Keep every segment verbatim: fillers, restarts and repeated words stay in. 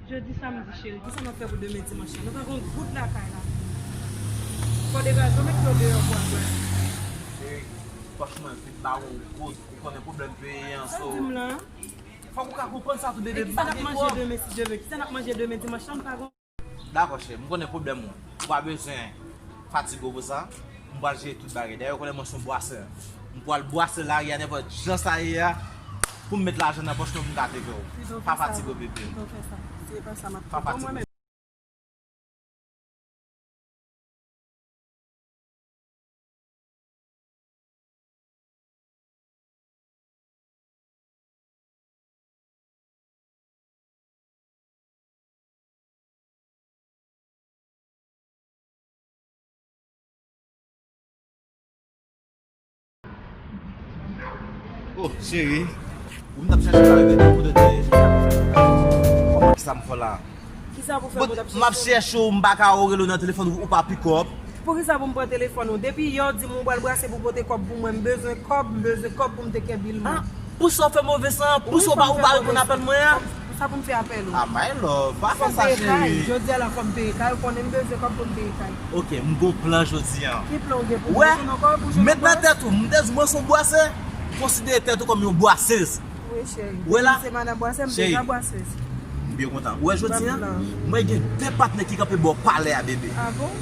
Jodi samdi, cheri, kisa n ap fè pou demen dimanch lan? Nou pa gen yon goud lakay la. Fò degaje w, met dlo deyò pou w al bwè. Cheri, pòch mwen vin ba w yon goud. Ou konnen pwoblèm peyi an, so. Sa w di m la? Fòk ou ka konprann sa tou, bebe. E kisa n ap manje demen, si Dye vle? Kisa n ap manje demen dimanch lan? Nou pa gen. Dakò, cheri, m konnen pwoblèm ou. Ou pa bezwen fatige w pou sa. M pral jere tout bagay. Dayè, ou konnen mwen se yon bwasè. M pral bwase lari a nenpòt jan sa ye a pou m met lajan nan pòch mwen pou m ka trete w. Pa fatige w, bebe. Pa fatige w. Oh, cheri. Ou m t ap chèche la, bebe, pou de te. Kòman ki sa m fè la? Kisa pou fè pou w t ap chèche m? M ap chèche w, m pa ka rele w nan telefòn, ou pa pikòp. Poukisa pou m pran telefòn ou? Depi yè w di m ou pral brase pou pote kòb pou mwen, m bezwen kòb, m bezwen kòb pou m te kè bil mwen. Ah, pou sa w fè move san, pou sa w pa, ou pa reponn apèl mwen an? Sa pou m fè apèl ou? Ah, my love, pa fè sa, cheri. Jodi a la fò m peye kay, ou konnen m bezwen kòb pou m peye kay. Ok, m gon plan jodi a. Ki plan w gen pou mwen? Ou jwenn yon kòb, ou jwenn yon bwase? Met nan tèt ou, m te di w mwen se yon bwasè, konsidere tèt ou kòm yon bwasèz. Wi, cheri. Ou wè la? Depi se madan bwasè, m deja bwasèz. M byen kontan. Ou wè jodi a, mwen gen de patnè ki kanpe bò palè a, bebe. Ah bon?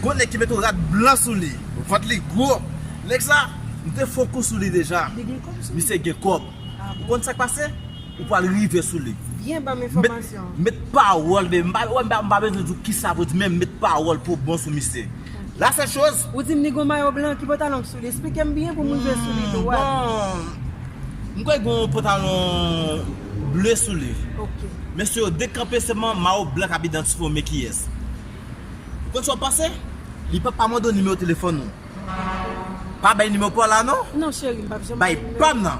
Gon nèg ki mete yon rad blan sou li, vant li gwo. Nèg sa, m te fè yon kou sou li deja. Li gen kòb sou li? Misye gen kòb. Ah bon? Ou konn sa k pase? Ou pral rive sou li. Byen ban m enfòmasyon. Met pawòl, bebe. M pa, wè, m pa, m pa bezwen di w kisa pou di, men met pawòl pou bon sou misye. La sèl choz. Ou di m li gon mayo blan, ki pantalon k sou li? Esplike m byen pou m rive sou li dwat. Bon, m kwè gon pantalon ble sou li. Ok. Mesye yo dekanpe sèlman, mayo blan k ap idantifye w, men kiyès. Ou konn sa w pase? Li p ap pa mande w nimewo telefòn ou. Pa bay nimewo pa w la non. Non, cheri, m p ap janm bay nimewo. Bay pa m nan.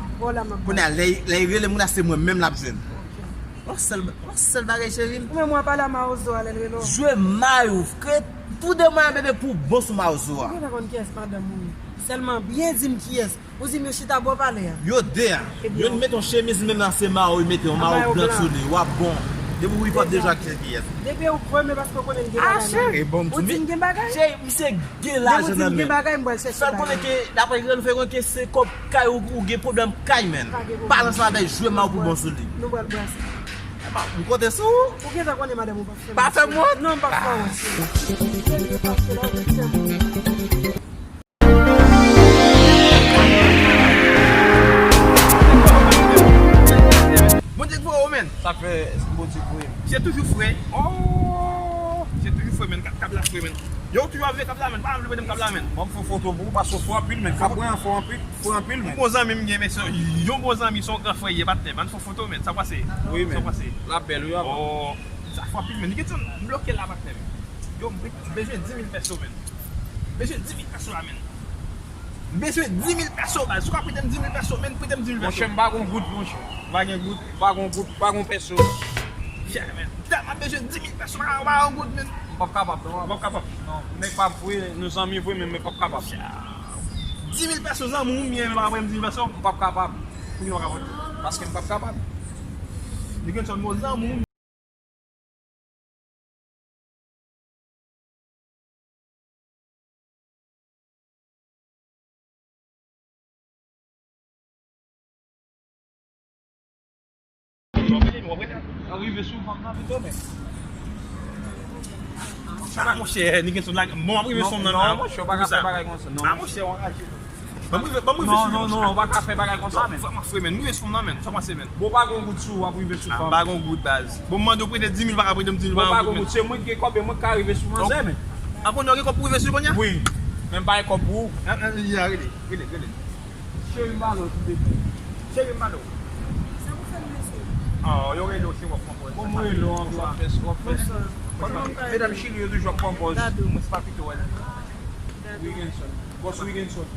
Kounye a, lè, lè y rele moun la, se mwen menm l ap jwenn. Ok. Yon sèl, yon sèl bagay, cheri m. Ou menm w ap pale a mawozo a lè l rele w. Jwe mayo, kreye tou de mwayen, bebe, pou w bon sou mawozo a. Ou gentan konn kiyès madanm ou ye. Sèlman byen di m kiyès. Ou di m yo chita bò palè a. Yo de a. Youn mete yon chemiz, menm nan se mayo, li mete yon mayo blan sou li. W ap bon. Depi w wi, w ap deja kiyès. Depi ou kwè, men paske w konnen l gen bagay nan men. Ou di m gen bagay? Cheri, misye gen lajan nan men. Depi w di m gen bagay, m pral chèche bagay. Sa l konnen ke, daprè l, fè konnen ke se kòb kay ou, ou gen pwoblèm kay, menn. Pa gen pwoblèm. Balans la, jwe mayo pou bon sou li. Nou pral brase. M konte sou ou. Ou gentan konnen madanm ou p ap fè m wont. Pa fè m wont? Non, m p ap fè w wont, cheri. Cheri, m pase la, ou vin fè m wont. Bondye k voye w, menn. Sa k fè Bondye k voye m. Se toujou fre. Oh! Se toujou fre, menn. Kab, kab la fre, menn. Yo, ou toujou ap veye kab la, menn. Pa janm vle prete m kab la, menn. Ban m fè yon foto pou ou, paske w fre anpil, menn. Kab mwen an fre anpil, fre anpil, menn. Yon bon zanmi m gen, men se yon bon zanmi, se yon gran frè l ye, patnè. Ban m fè yon foto, menn. Sa pase? Wi, menn. Sa pase? L ap bèl, wi, avan. Oh, sa fre anpil, menn. Li gentan bloke la, patnè, menn. Yo, m bezwen di mil pèso, menn. M bezwen di mil pèso la, menn. M bezwen di mil pèso, baz. Si w ka prete m di mil pèso, menn, prete m di mil pèso. Monchè, m pa gon goud, monchè. M pa gen goud, m pa gon goud, m pa gon pèso. Chè, menn. Tèlman bezwen di mil pèso, m pa, m pa gon goud, menn. M p ap kapab, non. Ou p ap kapab? Non. Nèg pa vre, nou zanmi vre, men m p ap kapab. Chè. Di mil pèso zanmi w, men pa prete m di mil pèso. M p ap kapab. Poukisa w pa kapab? Paske m p ap kapab. Li gen sèl mo zanmi w. Arive sou fanm nan pito, men. Sa la, monchè, Nickenson la. Bon, ap rive sou fanm nan. Non, monchè, w pa ka fè bagay konsa, non. Ah, monchè, w anraje. Ban m rive, ban m rive sou li, monchè. Non, non, non, w pa ka fè bagay konsa, menn. Vrèman fre, menn. M rive sou fanm nan, menn. Sa pase, menn. Bon, w pa gon goud sou ou, w ap rive sou fanm. Ah, m pa gon goud, baz. Bon, m mande w prete di mil, pa ka prete m di mil, pa gon goud, menn. Bon, w pa gon goud. Se mwen ki gen kòb, e mwen ki ka rive sou manzè, menn. Ah, kounye a w gen kòb pou rive sou li kounye a? Wi. Men m pa gen kòb pou ou. Ah, ah, ah, rele, rele, rele. Cheri m pale w, tout de bon. Cheri m pale w. Sa pou fè m, mesye? Ah, yo rele w, se w ap pran pòz. Bon, mwen rele w, anpil w ap fè, w ap fè. Bonswa. Kòman w ka ede m? Medam chili yo toujou ap pran pòz. Dadou. Mwen se pa pito wè la. Dadou. Wigginson. Bòs Wigginson.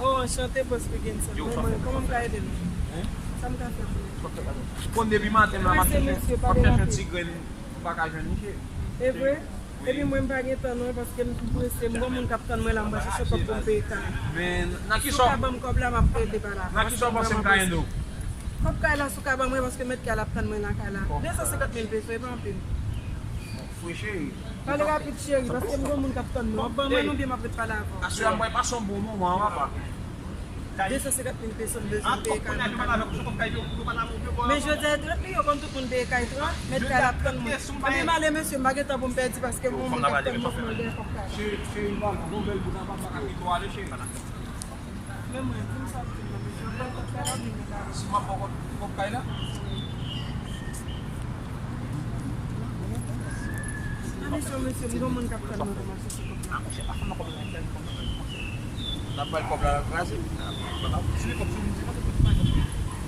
Oh, anchante, bòs Wigginson. Yo, men mwen, kòman m ka ede nou? Hein? Sa m ka fè pou nou? Konn depi maten m la, m ap chèche, m ap chèche yon ti grenn, m pa ka jwenn misye. E vre? Epi mwen m pa gen tan non, paske m prese, m gon moun k ap tann mwen la, m pral chèche kòb pou m peye kay. Men, nan ki sa w, si w ka ban m kòb la, m ap rete pa la. Nan ki sa w panse m ka ede w? Kòb kay la si w ka ban mwen, paske mèt kay la ap tann mwen nan kay la. De san senkant mil peso, e pa anpil. Fre cheri. Pale rapid, cheri, paske m gen moun k ap tann mwen. W ap ban mwen oubyen m ap ret pale avè w? Aswè a, mwen pase yon bon moman, papa. De san senkant mil peso m bezwen peye kay mwen. Men jodi a e trant li, yo konn tout moun peye kay trant, mèt kay la ap tann mwen. Ebyen, m ale, mesye, m pa gen tan pou m pèdi, paske m gen moun k ap tann mwen pou mwen gen kòb kay la. Cheri, cheri, m pa bon bèl bout anba, m pa ka kite w ale, cheri. Men mwen, di m sa w ap di m nan, mesye, w pran kòb kay la oubyen mèt kay la? Si m ap pran kòb, kòb kay la? Nan misyon, mesye, m gen moun k ap tann mwen pou m al chèche kòb la. Ah, monchè, pa fè m nan kòb la, fè m kòb la, monchè. N ap bay kòb la, l al kraze. Si li kòb sou moun, se pa kòb, se pa kòb.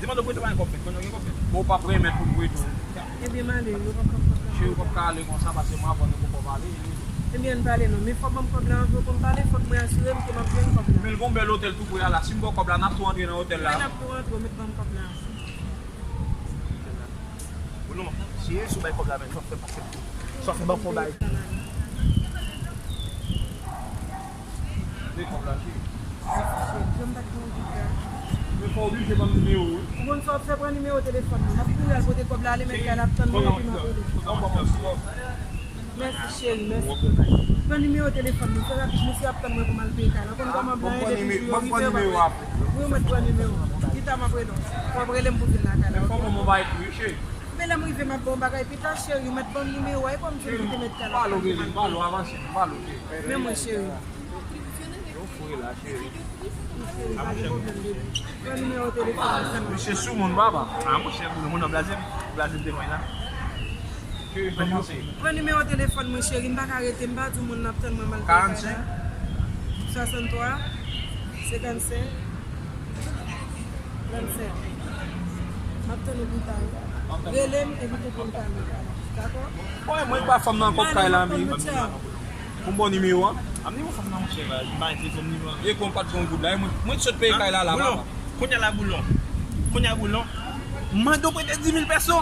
Demande pou li te bay kòb, men, konnen gen kòb, men. Bon, w p ap renmen pou m prete w. Ebyen, m ale, yo p ap pran kòb la. Cheri, w p ap ka ale konsa, paske mwen avè w nou poko pale. Ebyen, n pale non, men fò w ban m kòb la anvan pou m pale, fòk mwen asire m ke m ap jwenn kòb la. Men l gon bèl otèl tou pre a la, si m ba w kòb la, n ap tou antre nan otèl la. Wi, n ap tou antre, w mèt ban m kòb la. Ou non, si, si w bay kòb la, men, sa w fè pase m tou. Sa w fè ban m fon bay. Men kòb la, cheri. Mèsi, cheri. Jan m pa t gen anvi la. Men fò w oblije ban m nimewo w, wi. Ou konn sa w ap fè, pran nimewo telefòn mwen. M ap kouri al pote kòb la, ale mèt kay la ap tann mwen, epi m ap rele. Mèsi, cheri, mèsi. Pran nimewo telefòn mwen, fè rapid, mesye ap tann mwen pou m al peye kay la. Ou konn kòman blan yo, depi jou yo rive, yo pa prè. Wi, ou mèt pran nimewo. Pita m ap rele w. Fò w ap rele m pou vin lakay la, oke? Men fò ban m yon bagay tou, wi, cheri. Men lè m rive, m ap ba w yon bagay pita, cheri, ou mèt ban m nimewo a, e kòm se li ki te mèt kay la. Pale w, rele m, pale w, avanse, pale w, oke? Men mwen, cheri. Yo fre la, cheri. Cheri, pa gen pwoblèm, baby. Pran nimewo telefòn mwen sèlman. Misye sou moun, papa. Ah, monchè, moun, moun nan blaze m, blaze m te mwen la. Cheri, kòmanse. Pran nimewo telefòn mwen, cheri, m pa ka rete, m pa di w moun nan ap tann mwen m al peye kay la. Karannsèt. Swasanntwa, senkannsenk, trannsenk. M ap tann ou pita, wi. Rele m, epi tou pou m pale. Dakò? Bon, mwen pa fanm nan kòb kay la, mi. Pou m ba w nimewo a? A m nimewo fanm nan, monchè, baz. M pa gen telefòn nimewo. E kon pa t gon goud la, e mwen, mwen t sot peye kay la, la, papa. Kounye a la, Boulon. Kounye a, Boulon. Mande w prete dis mil pèso.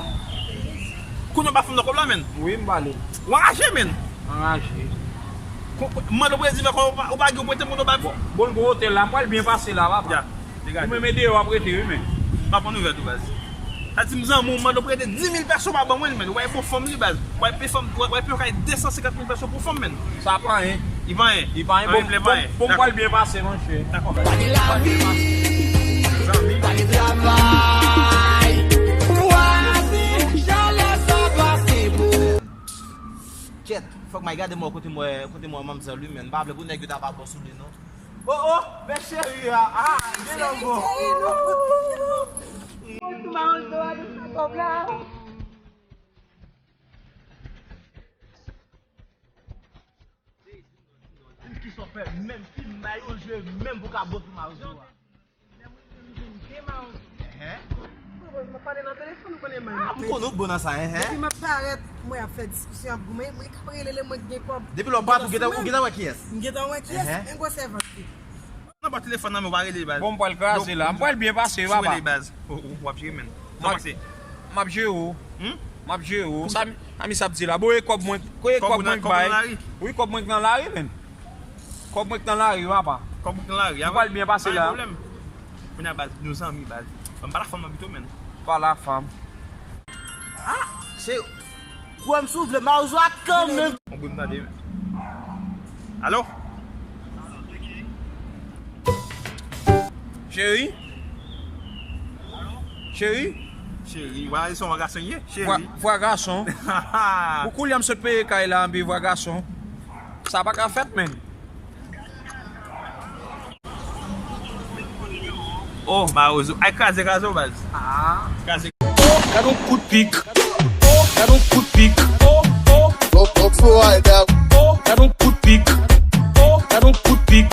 Kounye a w ba fanm nan kòb la, menn. Wi, m pale. W anraje, menn. Anraje. Ko-, ko-, mande w prete dis mil, ou pa, ou pa gen, ou prete moun, ou pa. Bon, bon, bon, otèl la, m pral byen pase la, papa. Ya. Ou menm e deyò w ap rete, wi, men. M pa pran nouvèl tou, baz. Sa di m zanmi w mande w prete dis mil pèso pa ban mwen, men. Ou wè bon fanm li, baz. Ou wè peye fanm, ou wè peye yon kay de san senkant mil pèso pou fanm, men. Sa pa anyen. Li pa anyen. Li pa anyen. Bon, bon, m pral byen pase, monchè. Dakò. Gade lavi, gade travay. Twazi, jan lè sa pase bon. Kèt, fòk m al gade m wè kote m wè, kote m wè manmzèl wi, men. M pa vle pou nèg yo ta pa bon sou li, non. Oh, oh, men cheri a, ah, gen lòt bò. Kisa w fè menm, ki mayo jwe menm pou ka bon pou Mazo a? Lè mwen menm vin gen Mazo. Enhen. Mwen pale nan telefòn, ou konnen mwen. Ah, m konnen w bon nan sa, enhen. Depi m ap parèt, mwen ap fè diskisyon, ap goumen, mwen k ap rele lè mwen gen kòb. Depi lè w parèt, ou gentan, ou gentan wè kiyès? M gentan wè kiyès, enhen. Men gwosè vant li. Nan bò telefòn nan, men w pa rele, baz. Bon, m pral kraze la. M pral byen pase, papa. Si w rele, baz. Ou, ou, w ap jere, menn. Kòmanse. M ap jere w. Hmm? M ap jere w. Sa, sa misye ap di la. Bon, e kòb mwen, e kòb mwen k bay. Wi, kòb mwen k nan lari, menn. Kòb mwen k nan lari, papa. Kòb mwen k nan lari, a vre? M pral byen pase la. Pa gen pwoblèm. Kounye a, baz, nou zanmi, baz. M pa la fanm nan pito, menn. Pa la fanm. Ah, se Kwè m si w vle, Mazo a kanmenm. Yon bout m tande. Alo? Cheri? Cheri? Cheri, w a se yon gason ye? Cheri. Vwa, vwa gason. Pou koulye a m sot peye kay la, anpi vwa gason. Sa pa ka fèt, menn. Oh, Mawozo. Ay, kraze, kraze w, baz. Ah. Kraze. Oh, gad on kout pik. Oh, gad on kout pik. Oh, oh. Oh, oh, oh, ay, dam. Oh, gad on kout pik. Oh, gad on kout pik.